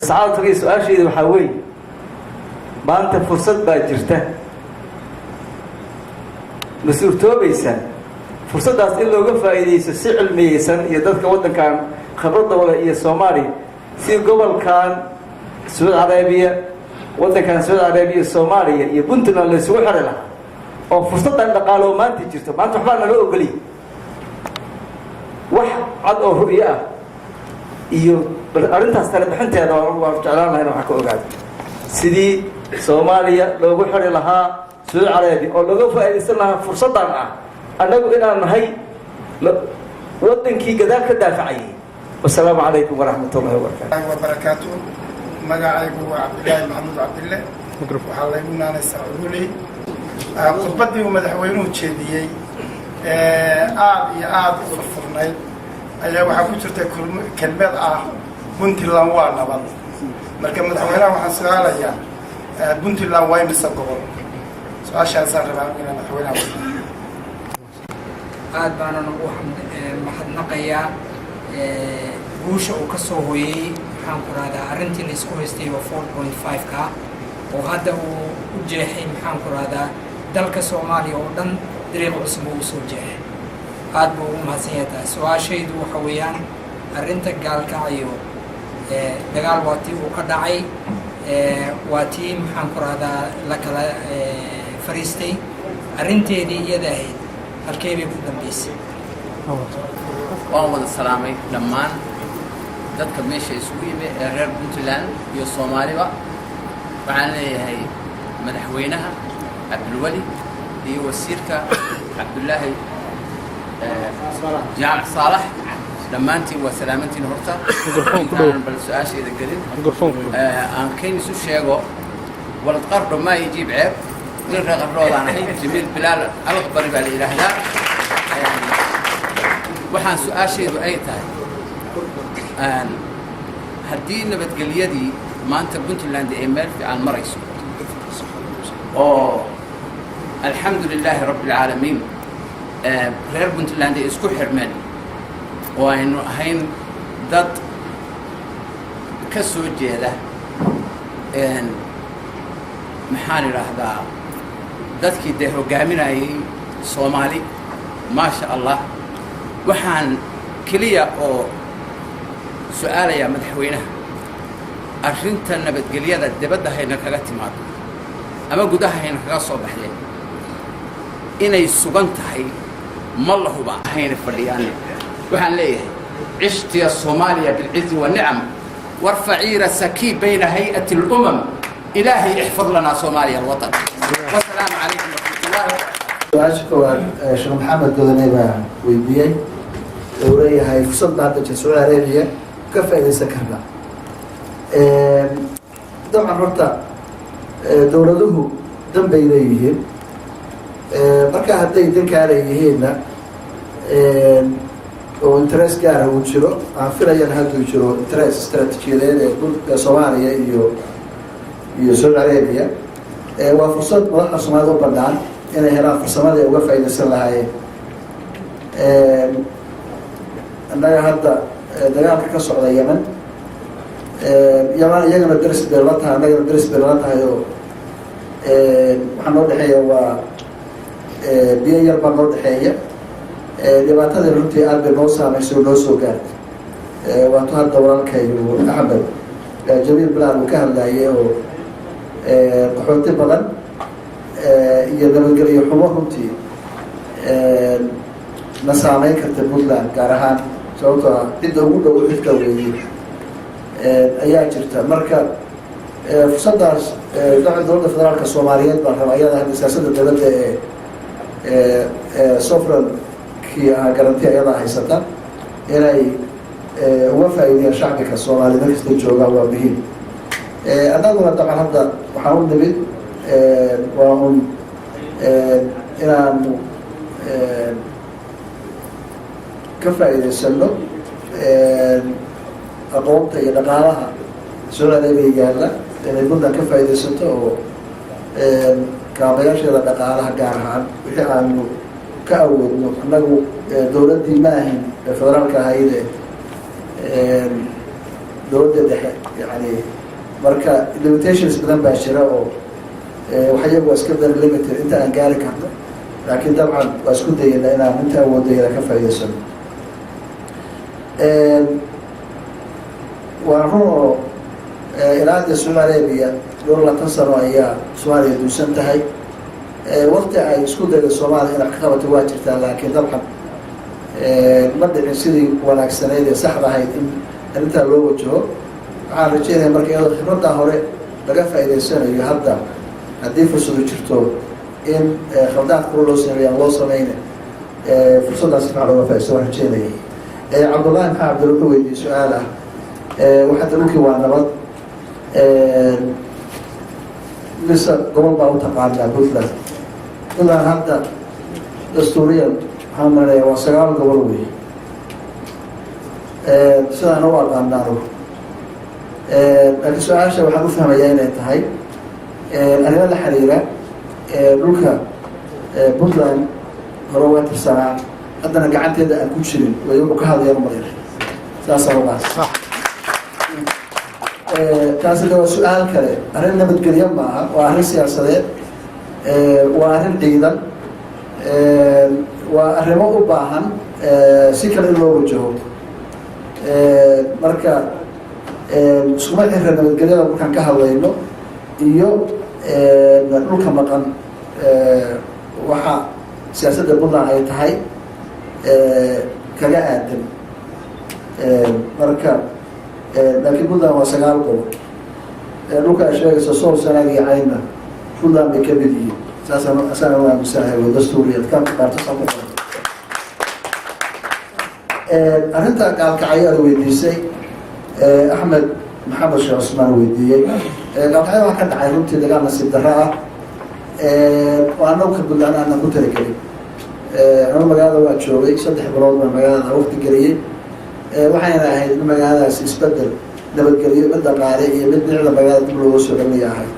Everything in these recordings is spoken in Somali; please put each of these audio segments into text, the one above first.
Sacaadadkii, su-aashayda waxaa weeye: maanta fursad baa jirta. Ma suurtoobaysa fursaddaas in looga faa'iidaysto si cilmiyeysan iyo dadka waddankan khibradda wada iyo Soomaaliya, si gobolkan Sacuudi Carabiya, waddankan Sacuudi Carabiya, Soomaaliya iyo Puntland la isugu xiri lahaa, oo fursaddan dhaqaaloo maanta jirto, maanta waxbaa nala ogoliy, wax cad oo ru'yo ah iyo arrintaas tale bixinteeda waan jeclaan laha in wax ka ogaado, sidii Soomaaliya loogu xiri lahaa Sacuudi Carabiya oo looga faa'iidaysan lahaa fursaddan ah annagu inaan nahay waddankii gadaal ka daafacayay? Wasalaamu calaykum waraxmat ullahi wabarakatu. Wabarakaatu. Magacaygu waa Cabdillaahi Maxamuud Cabdille, waxaa laygu naanaysaa Cululey. Khudbaddii uu madaxweynuhu jeediyey aada iyo aada u furfurnayd ayaa waxaa ku jirta kelmad ah "Puntland waa nabad". Marka madaxweynaha waxaan su-aalayaa: Puntland waa imise gobol? Su-aashaasaan rabaa inaan madaxweynaha weydiiyo. Aad baanan ugu mahadnaqayaa guusha uu ka soo hoyey, maxaan ku rahdaa, arrintii la isku haystay oo 4.5-ka oo hadda uu u jeexay, maxaan ku rahdaa, dalka Soomaaliya oo dhan dariiq cusub uu usoo jeexay. Aad buu ugu mahadsan yahay taas. Su-aashaydu waxa weeyaan arrinta Gaalkacyo. Dagaal waa tii uu ka dhacay, waa tii, maxaan ku rahdaa, la kala fariistay. Arrinteedii iyada ahayd halkee bay ku dambeysay? Waan wada salaamay dhammaan dadka meesha isugu yimi ee reer Puntland iyo Soomaaliba. Waxaan leeyahay madaxweynaha Cabdulweli iyo wasiirka Cabdullaahi Jaamac Saalax, dhammaantiin waa salaamantiin. Horta intaanan bal su-aashayda gelin, aan kayn isu sheego: walad Qardho maa yajiib ceeb. Nin reer Qardhoodaan ahay, Jamiil Bilaal Alqbari baa la yidhaahdaa. Waxaan su-aashaydu ay tahay: haddii nabadgelyadii maanta Puntland ay meel fiican marayso oo alxamdu lilaahi rabbi alcaalamiin reer Puntland ay isku xirmeen oo aynu ahayn dad ka soo jeeda, maxaan idhaahdaa, dadkii dee hoggaaminayay Soomaali, maasha Allah, waxaan keliya oo su-aalayaa madaxweynaha: arrinta nabadgelyada dibadda hayna kaga timaado ama gudaha hayna kaga soo baxdeen, inay sugan tahay ma la huba? Hayna fadhiyaan. Waxaan leeyahay: عشت يا صوماليا بالعز والنعم وارفعي رأسك بين هيئة الأمم، إلهي احفظ لنا صوماليا الوطن. والسلام عليكم ورحمة الله. Su-aasha koowaad Sheekh Maxamed Godane baa weydiiyey. Uu leeyahay fursadda hadda jir Sacuudi Arabiya ka faaidaysan karna. Dabcan horta dowladuhu dan bay leeyihiin. Marka hadday dankaa leeyihiinna oo interest gaara uu jiro, aan filayana hadduu jiro interest istaraatiijiyadeed ee dhulka Soomaaliya iyo Sacuudi Arabia, waa fursad madaxda Soomaalida u banaan inay helaan farsamadii ay uga faaidaysan lahaayeen. Annaga hadda dagaalka ka socda Yemen, Yemen iyagana daris bay la tahay, annagana daris bay lala tahay, oo waxaa noo dhexeeya waa biyo yar baa noo dhexeeya. Dhibaatadii runtii aad bay noo saameysay oo noo soo gaartay. Waato hadda walaalkay Axmed Jamiil Bilaal uu ka hadlayay oo qaxooti badan iyo nabadgelyo xumo runtii na saameyn karta Puntland gaar ahaan, sababtoo ah cidda ugu dhow xilka weeye ayaa jirta. Marka fursaddaas dabcan dowladda federaalka Soomaaliyeed baan rabaa, iyada hadda siyaasadda dowladda ee sovereignty-kii ah guarantee ayadaa haysata, inay uga faa'iideyaan shacbiga Soomaaliya meel kasta joogaan waa muhiim. Annaguna dabcan hadda waxaan u nimid waa un inaanu ka faa'iidaysano aqoonta iyo dhaqaalaha Sacuudi Arabiya yaalla, inay Puntland ka faa'iidaysato oo kaabayaasheeda dhaqaalaha gaar ahaan wixii aanu ka awoodno. Annagu dowladdii ma ahin ee federaalka ahayde. Dowladda dhexe yani marka limitations badan baa jira oo wax iyagu waa iska very limited inta aan gaari karno, laakiin dabcan waa isku dayana inaan inta awoodayana ka faa'iidaysano. Waa run oo ilaa hadda Sacuudi Arabia dhowr 20 sano ayaa Soomaaliya duusan tahay. Wakti ay isku dayda Soomaaliya inay wax ka qabato waa jirtaa, laakiin dabcan ma dhicin sidii wanaagsanayd ee saxda ahayd in arrintaa loo wajaho. Waxaan rajeynaya marka iyadoo khibraddaa hore laga faa'iidaysanayo, hadda haddii fursadu jirto, in khaldaad kula loo sameeya aan loo sameyne, fursaddaas si fiican looga faaidaysto waan rajeynaya. Cabdullaahi Maxaa Cabdul wuxuu weydiiyey su-aal ah: waxaa dhulkii waa nabad mise gobol baa u taqaanaa Puntland? Puntland hadda dastuuriyan waxaan maranaya waa sagaal gobol wey sidaan u aqaana anugu, laakiin su-aasha waxaan u fahmayaa inay tahay arrimo la xiriira dhulka Puntland hore uga tirsanaa, haddana gacanteeda aan ku jirin way wuxuu ka hadlayaan umalayna, saasaan uqaas. Taasi de waa su-aal kale. Arrin nabadgelyo maaha, waa arrin siyaasadeed, waa arrin ciidan, waa arrimo u baahan si kale in loo wajaho. Marka iskuma xira nabadgelyada markaan ka hadlayno iyo dhulka maqan. Waxa siyaasadda Puntland ay tahay kaga aadan marka, laakiin Puntland waa sagaal gobol. Dhulka ay sheegayso Sool, Sanaag iyo Caynna Puntland bay kamid yihiin, saasaan asaan u aaminsanahay oo dastuuriyad ka qaarto saa ku qoran. Arrinta Gaalkacyo aad weydiisay, Axmed Maxamed Sheekh Cusmaan weydiiyey, Gaalkacyo waxaa ka dhacay runtii dagaal nasiib darro ah oo anagu ka Puntland aanan ku talagelin. Anu magaalada waa joogay, 3 bilood baan magaalada waqti geliyey. Waxayna ahayd in magaaladaas isbedel nabadgelyo, mid dhaqaale iyo mid dhicda magaalada dib looga soo celinayo ahay,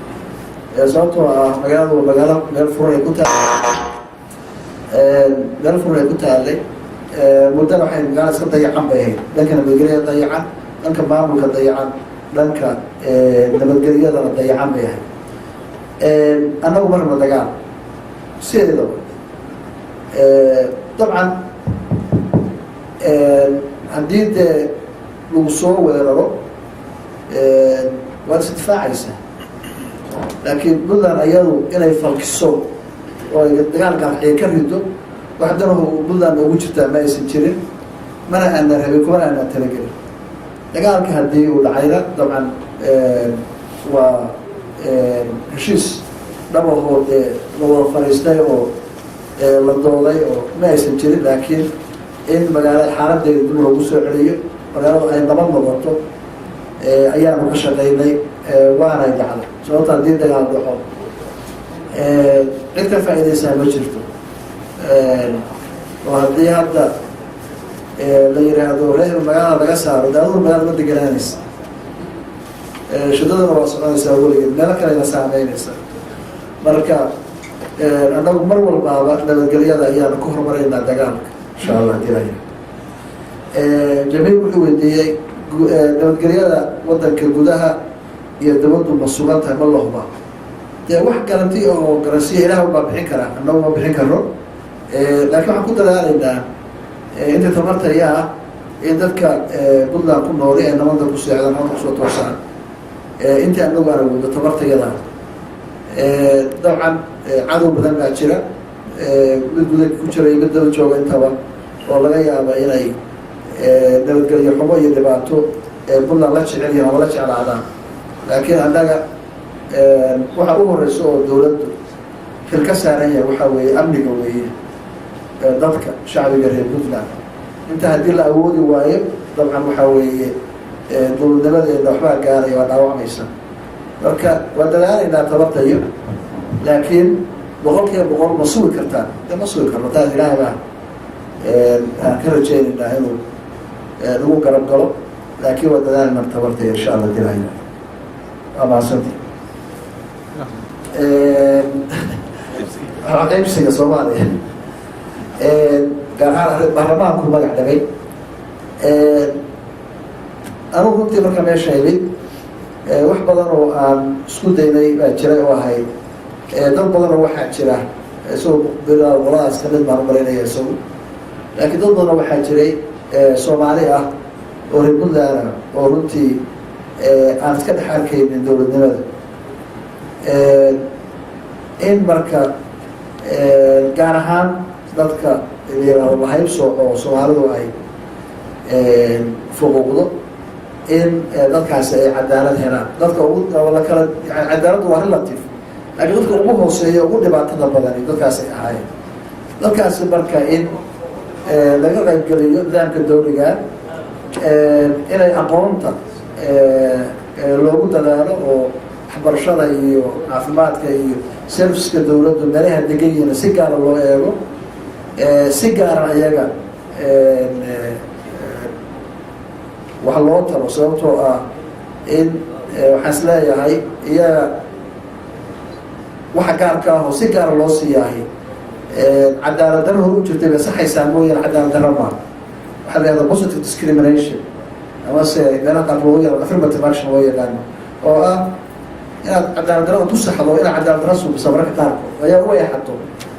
sababtoo ah magaaladu waa magaalo meel furan ay ku taal meel furan ay ku taallay. Muddana waxay magaalada iska dayacan bay ahayd, dhanka nabadgelyada dayacan, dhanka maamulka dayacan, dhanka nabadgelyadana dayacan bay ahayd. Annagu marna dagaal sideedaba dabcan haddii dee lagu soo weeraro waad isdifaacaysaa, laakiin Puntland ayadu inay falkiso oo ay dagaal Gaalxiya ka rido, wax danahu Puntland ugu jirtaa ma aysan jirin, mana aanan rabin, kumana aanan talagelin. Dagaalka haddii uu dhacayna dabcan waa heshiis dhabahoo dee la wada fariistay oo la dooday oo ma aysan jirin, laakiin in magaalada xaaladeeda dib loogu soo celiyo, magaaladu ay nabad noqoto ayaanu ka shaqaynay, waanay dhacday. Sababta haddii dagaal dhaco cid ka faa'iidaysaa ma jirto, oo haddii hadda la yiraahdo reer magaalada laga saaro, de adugu magaalada ma deganaanaysa, shidaduna waa soconaysaa weligeed, meelo kalena saameynaysa. Marka annagu mar walbaaba nabadgelyada ayaanu ku horumaraynaa dagaalka, insha Allah. Hadii Jamiil wuxuu weydiiyey nabadgelyada wadanka gudaha iyo dibaddu ma sugan tahay, ma la hubaa? Dee wax guarantee oo garansiya Ilaah baa bixin karaa, annagu ma bixin karno, laakiin waxaan ku dadaalaynaa inta tamartaya ah in dadka Puntland ku nooli ay nabada ku seexdaan, nabada kusoo toosaan, intii anagu aan awoodo tamartayada. Dabcan cadow badan baa jira, mid guda ku jira iyo mid daba jooga intaba, oo laga yaaba inay nabadgelyo xumo iyo dhibaato Puntland la jecel yihin ama la jeclaadaan, laakiin annaga waxa u horeysa oo dowladdu xil ka saaran yahay waxaa weeye amniga weeye dadka shacbiga reer Puntland. Inta haddii la awoodi waayo, dabcan waxaa weeye dowladnimadeena waxbaa gaaraya, waa dhaawacmaysa. Marka waa dadaalaynaa tabartayo, laakiin 100% ma sugi kartaan? De ma sugi karno taas. Ilaah baa aan ka rajeynaynaa inuu nagu garab galo, laakiin waa dadaalna tabartaya, insha Allah dilaya. Waa mahadsanti. Qaybsiga Soomaaliya, gaar ahaan baarlamaanku magac dhabay. Anugu runtii marka meesha imid, wax badan oo aan isku daynay baa jiray oo ahayd dad badan oo waxaa jira, isagoo qoladaas kamid baan umalaynaya isagu, laakiin dad badan oo waxaa jiray Soomaali ah oo reer Puntland ah oo runtii aan iska dhex arkaynin dowladnimada. In marka gaar ahaan dadka la yiraahdo lahaybsooco oo Soomaalidu ay fuquuqdo, in dadkaasi ay cadaalad helaan. Dadka ugu la kala yani, cadaaladdu waa relative, laakiin dadka ugu hooseeya, ugu dhibaatada badani dadkaasi ay ahaayeen. Dadkaasi marka in laga qaybgeliyo nidaamka dawliga, inay aqoonta loogu dadaalo oo waxbarashada iyo caafimaadka iyo service ka dowladdu meelaha degan yihiin si gaara loo eego, si gaara ayaga wax loo taro, sababtoo ah in waxaan is leeyahay iyaga waxa gaarka ah oo si gaara loo siiyahay cadaalad darro hor u jirtay bay saxaysaa mooyaane, cadaalad darro maaha. Waxaa la yihahda positive discrimination, amase meelaha qaar loogu yaqaan affirmative action loo yaqaano, oo ah inaad cadaalad darrada ku saxdo, inaad cadaalad darro suubisa mararka qaarkood ayaa u eexato,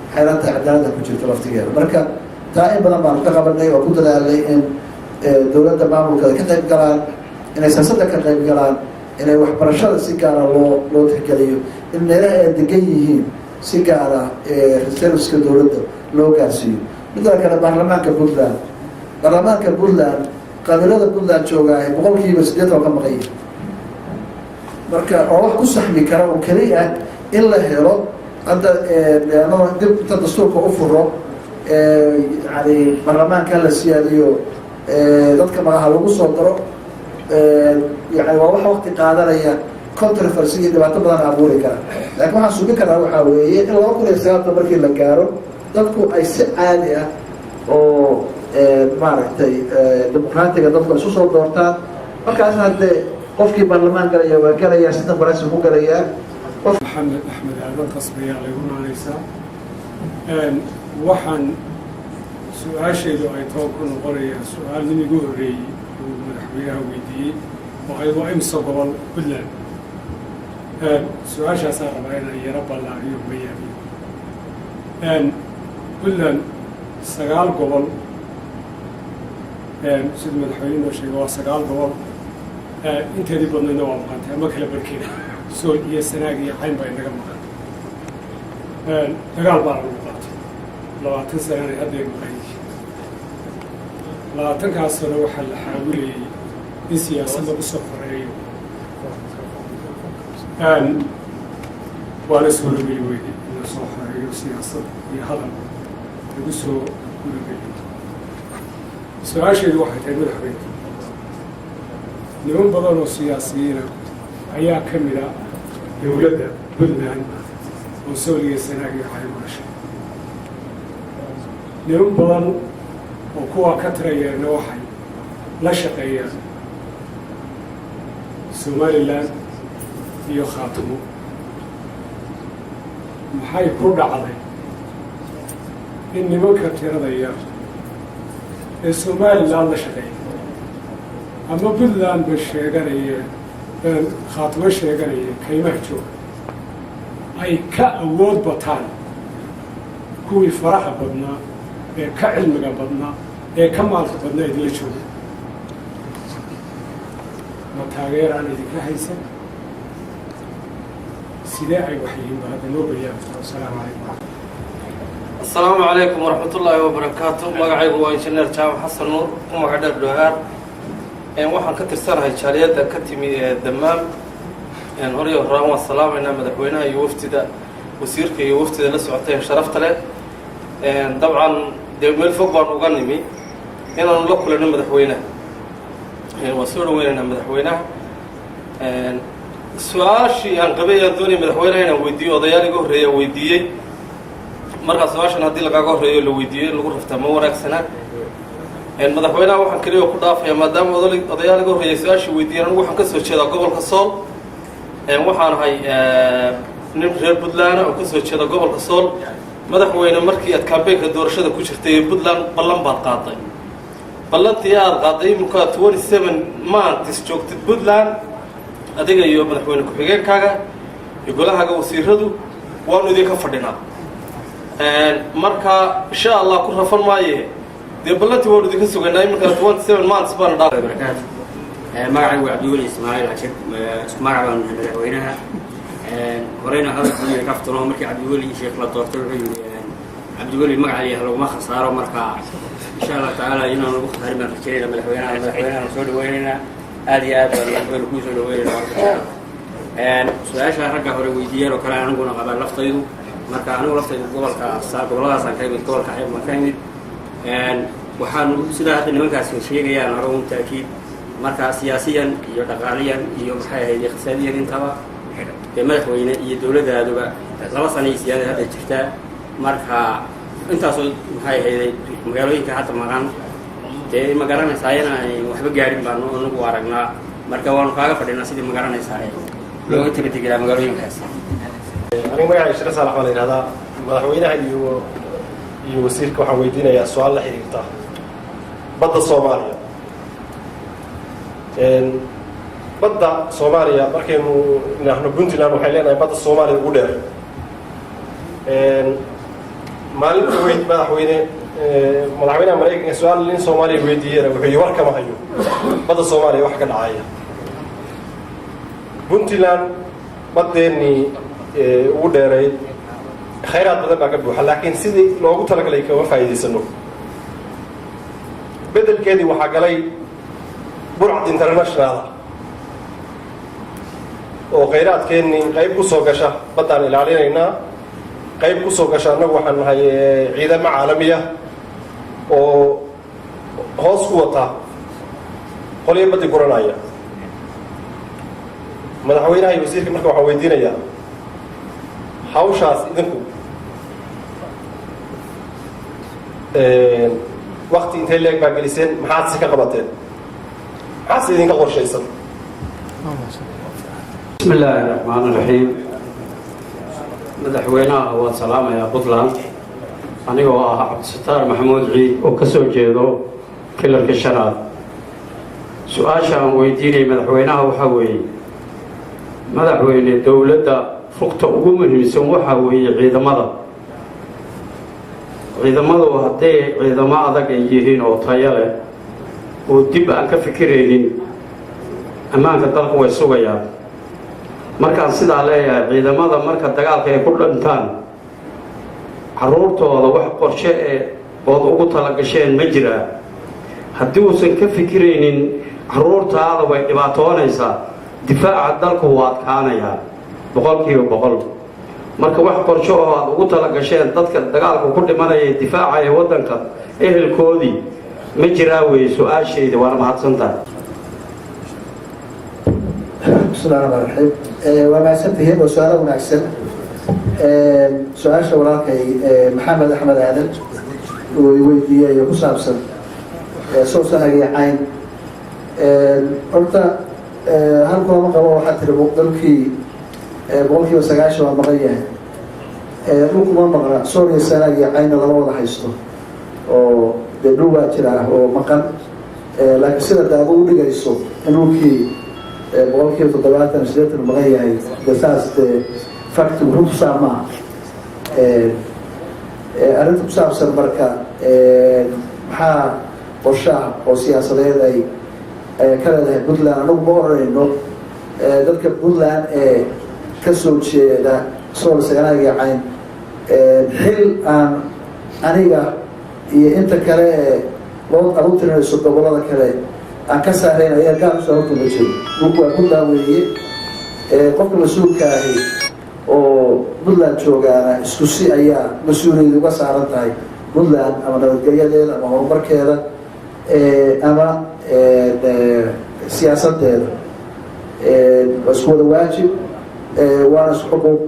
waxay la tahay cadaaladda ku jirta laftigeeda. Marka taa in badan baanu ka qabanay oo ku dadaalnay in dowladda maamulkeeda ka qayb galaan, inay siyaasadda ka qayb galaan, inay waxbarashada si gaara loo tixgeliyo, in meelaha ay degan yihiin si gaara service ka dowladda loo gaarsiiyo. Midda kale, baarlamaanka Puntland qabiilada Puntland joogaah 80% oo ka maqan yihi. Marka oo wax ku saxmi kara oo keli ah in la helo hadda anagoo dib inta dastuurka u furo, yani baarlamaanka la siyaadiyo, dadka magaha lagu soo daro, yani waa wax wakti qaadanaya, controversy iyo dhibaato badan abuuri kara. Laakiin waxaan subin karaa waxaa weeye in 2019 markii la gaaro dadku ay si caadi ah oo maaragtay dimuqraatiga dadku isu soo doortaan. Markaasna haddee qofkii baarlamaan galaya waa galayaa, si dimuqraasi ku galayaa. Maxamed Axmed Aadan Qasbayaa laygu naanaysaa. Waxaan su-aashaydu ay toob ku noqonayaa su-aal nin igu horreeyey uu madaxweynaha weydiiyey oo ahayd, waa imisa gobol Puntland? Su-aashaasaa rabaa inaan yaro ballaariyo, bayaabiyo. Puntland 9 gobol, siduu madaxweyne noo sheegay, waa 9 gobol. Inteedii badnaydna waa maqantay ama kala barkeeda, Sool iyo Sanaag iyo Cayn baa inaga maqan. Dagaal baa lagu qaatay, 20 sanana hadday maqan yihiin. 20-kaas sano waxaa la xaawilayay in siyaasad lagu soo xoreeyo, waana suurogeli weyday in la soo xoreeyo, siyaasad iyo hadal lagu soo gurageliyo. Su-aasheedu waxay tahay, madaxweyne, niman badan oo siyaasiyiina ayaa ka mida dowladda Puntland oo Sooliya, Sanaag iyo Cayn u dhashay. Niman badan oo kuwaa ka tirayeerna waxay la shaqeeyaan Somaliland iyo Khaatumo. Maxay ku dhacday in nimanka tirada yar ee Somaliland la shaqeeya ama Puntland ba sheeganaya, Khaatumo sheeganaya, kaymaha jooga ay ka awood bataan kuwii faraha badnaa ee ka cilmiga badnaa ee ka maalka badnaa idinla jooga? Ma taageeraan idinka haysan? Sidee ay wax yihiin ba hadda noo bayaabta. Wasalaamu calaykum. Asalaamu calaykum waraxmat ullaahi wabarakaatu. Magacaygu waa Injineer Jaamac Xasan Nuur, ku magac dheer Dhoohaar. Waxaan ka tirsanahay jaaliyadda ka timi ee Damaam. Horiyo horaan waan salaamaynaa madaxweynaha iyo waftida, wasiirka iyo waftida la socotay ee sharafta leh. Dabcan dee meel fog baan uga nimi inaanu la kulanno madaxweynaha. Waan soo dhaweynaynaa madaxweynaha. Su-aashii aan qabay aan doonaya madaxweynaha inaan weydiiyo, odayaal iga horreeya weydiiyey. Markaa su-aashan haddii lagaaga horreeyo la weydiiyo, in lagu raftaa ma wanaagsanaa. Madaxweynaha waxaan keliya ku dhaafaya, maadaama odayaal iga horreeyay su-aashii weydiiyeen, anigu waxaan kasoo jeedaa gobolka Sool. Waxaan ahay nin reer Puntland oo kasoo jeeda gobolka Sool. Madaxweyne, markii aad campaign ka doorashada ku jirtay ee Puntland, ballan baad qaaday. Ballantii aada qaaday, iminkaa 27 months joogtid Puntland, adiga iyo madaxweyne ku-xigeenkaaga iyo golahaaga wasiiradu, waanu idinka fadhinaa. Marka insha Allah ku rafan maaye, dee ballantii waanu idinka sugaynaa. Iminka 27 months baana dhaa. Barakaatu. Magacaygu waa Cabdiweli Ismaaciil Cashir. Isku magac baanu nahay madaxweynaha. Horeyna hadalku yidhi kaftano, markii Cabdiweli Sheekh la doortay, wuxuu yidhi Cabdiweli magaca laguma khasaaro. Marka insha Allah tacaala inaan lagu khasaarin baan rajaynayna. Madaxweynaha, madaxweynahana soo dhaweynaynaa, aad iyo aad baan madaxweyne kuu soo dhaweynayna. Su-aasha ragga hore weydiiyeen oo kale aniguna qabaa laftaydu. Marka anigu laftaydu gobolka, goboladaasaan ka imid, gobolka Xeeb baan ka imid. Waxaan sidaa hadda nimankaasi sheegayaan hore un taakiid. Marka siyaasiyan iyo dhaqaaliyan iyo maxay ahayd iqtisaadiyan intaba, dee madaxweyne iyo dowladaaduba 2 sano iyo siyaada hadda jirtaa. Marka intaasoo maxay ahayday magaalooyinka hadda maqan, dee ma garanaysaa inaan waxba gaadhin baanu anagu aragnaa. Marka waanu kaaga fadhinaa sidii ma garanaysaa looga tabadegelaa magaalooyinkaas. Aniga magacay Shire Saalax baa la yidhahdaa. Madaxweynaha iyo wasiirka waxaan weydiinayaa su-aal la xiriirta badda Soomaaliya. Badda Soomaaliya markaynu nahno, Puntland waxay leenahay badda Soomaaliya ugu dheer. Maalinta weyd madaxweyne, madaxweynaha Maraykanka su-aal nin Soomaaliya weydiiyena wuxuu yihi war kama hayo badda Soomaaliya wax ka dhacaya. Puntland baddeenii ugu dheerayd khayraad badan baa ka buuxa, laakiin sidii loogu talagalay kama faa'iidaysano. Bedelkeedii waxaa galay burcad international oo khayraadkeennii qayb ku soo gasha baddaan ilaalinaynaa, qayb ku soo gasha annagu waxaan nahay ciidamo caalamiya oo hoos ku wata qolyo baddi guranaya. Madaxweynaha iyo wasiirka marka waxaan weydiinayaa hawshaas idinku wakti intay leeg baa geliseen? Maxaad si ka qabateen? Maxaad si idinka qorshaysan? Bismi illaahi raxmaan raxiim. Madaxweynaha waan salaamayaa Puntland, anigoo ah Cabdisataar Maxamuud Ciid oo ka soo jeedo kilarka shanaad. Su-aasha aan weydiinaya madaxweynaha waxaa weeye: madaxweyne, dowladda rugta ugu muhiimsan waxaa weeye ciidamada. Ciidamadu hadday ciidamo adag ay yihiin oo tayo leh oo dib aan ka fikiraynin, ammaanka dalka way sugayaan. Markaan sidaa leeyahay, ciidamada marka dagaalka ay ku dhintaan, carruurtooda wax qorshe ee ood ugu talagasheen ma jiraa? Haddii uusan ka fikiraynin carruurtaada way dhibaatoonaysaa, difaaca dalku wuu adkaanayaa 100%. Marka wax qorsho oo aad ugu talagasheen dadka dagaalka ku dhimanaya ee difaacaya waddanka ehelkoodii ma jiraa weeye su-aashayda. Waana mahadsantahay. Bismillahi raxmaan raxiim. Waa mahadsantihiin, waa su-aalo wanaagsan. Su-aasha walaalkay Maxamed Axmed Aadan uu weydiiyey ku saabsan soo sahagii cayn, horta hal kulama qabo. Waxaa tiri dalkii 90% waa maqan yahay. Dhulku ma maqna. Sooriya, Sanaag iyo Caynna lama wada haysto oo dee dhul waa jiraa oo maqan, laakiin sida de adu udhigayso in dhulkii 70%, 80% maqan yahay, de saas dee factigu runtusaa maaha. Arrinta ku saabsan marka maxaa qorshaha oo siyaasadeed ay ka leedahay Puntland, anagu ma oranayno dadka Puntland ee kasoo jeeda Sool, Sanaag iyo Cayn xil aan aniga iyo inta kale ee loo aad u tirinayso gobolada kale aan ka saarayn ayaa gaar usoo horta ma jiro. Dhulku waa Puntland weeye. Qofka mas-uulka ahi oo Puntland joogaana isku si ayaa mas-uuliyad uga saaran tahay Puntland, ama nabadgelyadeeda ama horumarkeeda ama siyaasadeeda. Waa isku wada waajib, waana isku xuquuq.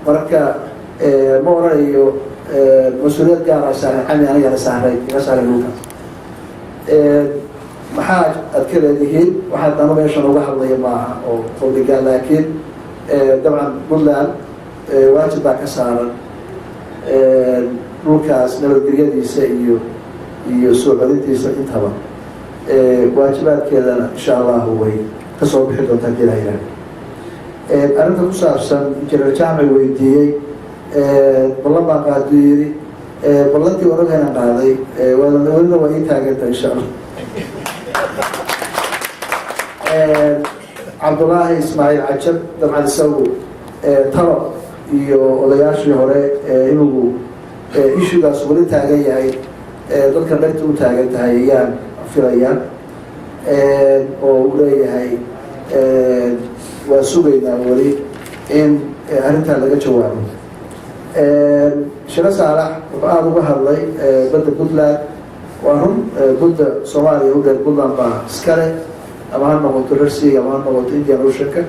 Marka ma oranayo mas-uuliyad gaara saaran cami anigana saaray iga saaray dhulkaas. Maxaa aad ka leedihiin? Waxaad anu meeshan uga hadlaya maaha oo qowligaa, laakiin dabcan Puntland waajib baa ka saaran dhulkaas nabadgelyadiisa iyo Iyo soo celintiisa intaba waajibaadkeedana, insha Allahu, way kasoo bixi doontaa hadii la yidhahdo. Arrinta ku saabsan Injineer Jaamci weydiiyey, ballan baan qaaduu yiri, ballantii oragayna qaaday, welina waa ii taaganta, insha Allah. Cabdulaahi Ismaaciil Cajab, dabcan isagu talo iyo odayaashii hore inugu issuegaas weli taagan yahay, dadka dhegta u taagan tahay ayaan filayaan, oo uu leeyahay waa sugaynaa weli in arrintaa laga jawaabo. Shiro Saalax wuxuu aada uga hadlay badda Puntland. Waa run, badda Soomaaliya u dheer Puntland baa iskale, ama ha noqoto Red Sea ama ha noqoto Indian Oceanka.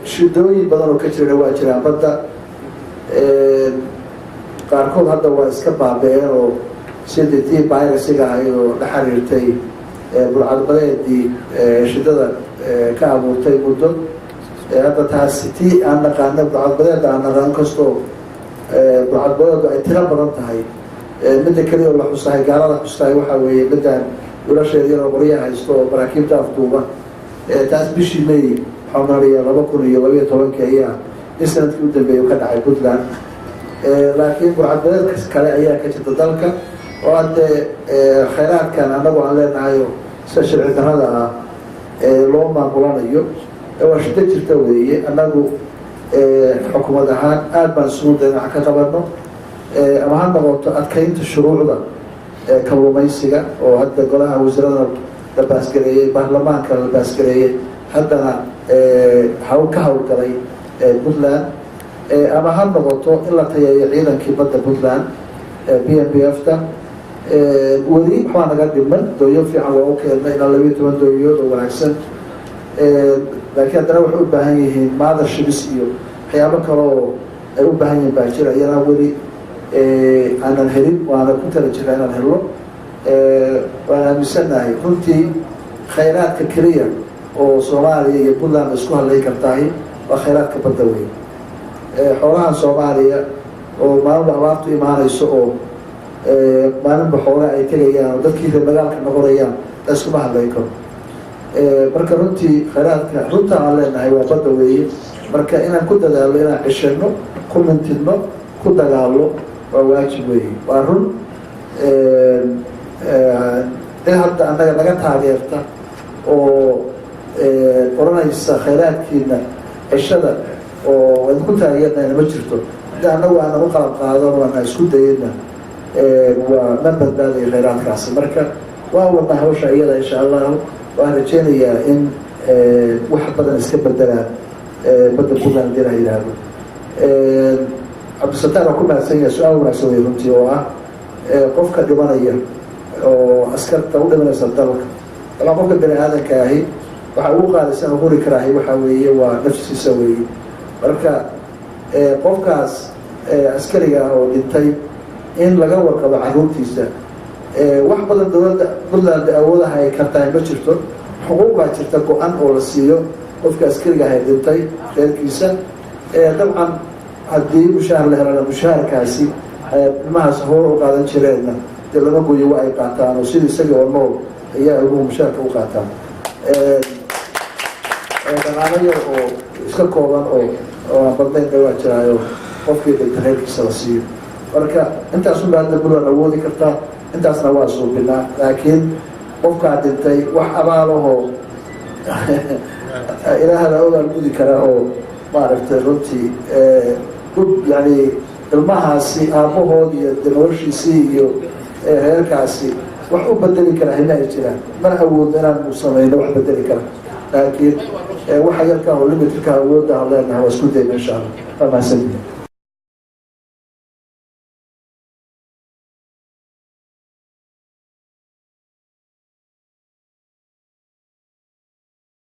Shidooyin badan oo ka jirana waa jiraan badda. Qaarkood hadda waa iska baaba-een, oo sidii tii piracyga ahayd oo la xiriirtay burcadbadeedii shidada ka abuurtay muddo. Hadda taasi tii aan naqaano, burcadbadeeda aan naqaan, kastoo burcadbadeedu ay tiro badan tahay, midda keliya oo la xusahay, gaalada xustahay, waxaa weeye midaan wiilasheeda yaroo qoryaha haysto oo maraakiibta afduuba. Taas bishii May, waxaa malaya 2012-kii ayaa in sanadkii u dambeeyay ka dhacay Puntland. Laakiin burcadbadeedka kale ayaa ka jirta dalka, oo haddee khayraadkan annagu aan leenahayo sida sharci darrada ah ee loo maamulanayo waa shiddo jirta weeye. Annagu xukuumad ahaan aada baan isugu dayn wax ka qabano, ama ha noqoto adkeynta shuruucda kalluumaysiga oo hadda golaha wasiirada la pass gareeyey, baarlamaanka la pass gareeyey, haddana hawl ka howlgalay Puntland, ama ha noqoto in la tayeeyo ciidankii badda Puntland, PMPF ta. Weli waxbaa naga dhiman. Dooyo fiican waa u keennay, ilaa 12 dooyood oo wanaagsan, laakiin haddana waxay u baahan yihiin motherships iyo waxyaabo kale oo ay u baahan yihiin baa jira, iyana weli aanan helin, waana ku tala jirna inaan helno. Waan aaminsannahay runtii khayraadka keliya oo Soomaaliya iyo Puntland isku hadlay kartahay waa khayraadka badda weyn. Xoolahan Soomaaliya oo maalinba abaartu imaanayso, oo maalinba xoogaa ay tegayaan, oo dadkii reer magaalka noqonayaan, la iskuma hadlay karo. Marka runtii khayraadka runta aan leenahay waa badda weeye. Marka inaan ku dadaalo, inaan ceshano, ku mintidno, ku dagaallo waa waajib weeye. Waa run, cid hadda annaga naga taageerta oo odhanaysa khayraadkiina ceshada oo idinku taageernayna ma jirto. Haddii annagu aanan u qalab qaadan waana isku dayana, waa ma badbaadaya khayraadkaasi. Marka waa wadnaa hawsha iyada, insha Allahu. Waan rajeynayaa in wax badan iska bedelaan badda Puntland hadii la yidhaahdo. Cabdisataar waa ku mahadsan yahay, su-aal wanaagsan wey runtii, oo ah qofka dhimanaya oo askarta u dhimanaysa dalka. Dabcan qofka bani aadanka ahi waxa ugu qaalisan oo huri karaahi waxaa weeye waa nafsiisa weeye. Marka qofkaas askariga ah oo dhintay in laga warqabo caruurtiisa, wax badan dowladda Puntland awoodaha ay kartahay ma jirto. Xuquuq baa jirta go-an oo la siiyo qofka askariga ahay dhintay reerkiisa. Dabcan haddii mushaahar la helana, mushaharkaasi ilmahaas hore u qaadan jireenna dee lama gooyo, waa ay qaataan, oo sidii isagii oo nool ayaa ilmuhu mushaharka u qaataan. Dhaqaalo yar oo iska kooban oo aan badnaynna waa jiraayo qofkii dhinta reerkiisa la siiyo. Marka intaasunba hadda Puntland awoodi kartaa, intaasna waa suubinaa. Laakiin qofkaa dhintay wax abaalahoo Ilaahada ogaan gudi kara oo maaragtay runtii yani ilmahaasi aabbahood iyo noloshiisii iyo reerkaasi wax u bedeli kara hima ay jiraan, mana awoodno inaanu samayno wax bedeli kara. Laakiin waxa yarka oo limitedka awoodda aan leenahay waa isku dayna, insha Allah. Waa mahadsanyihin.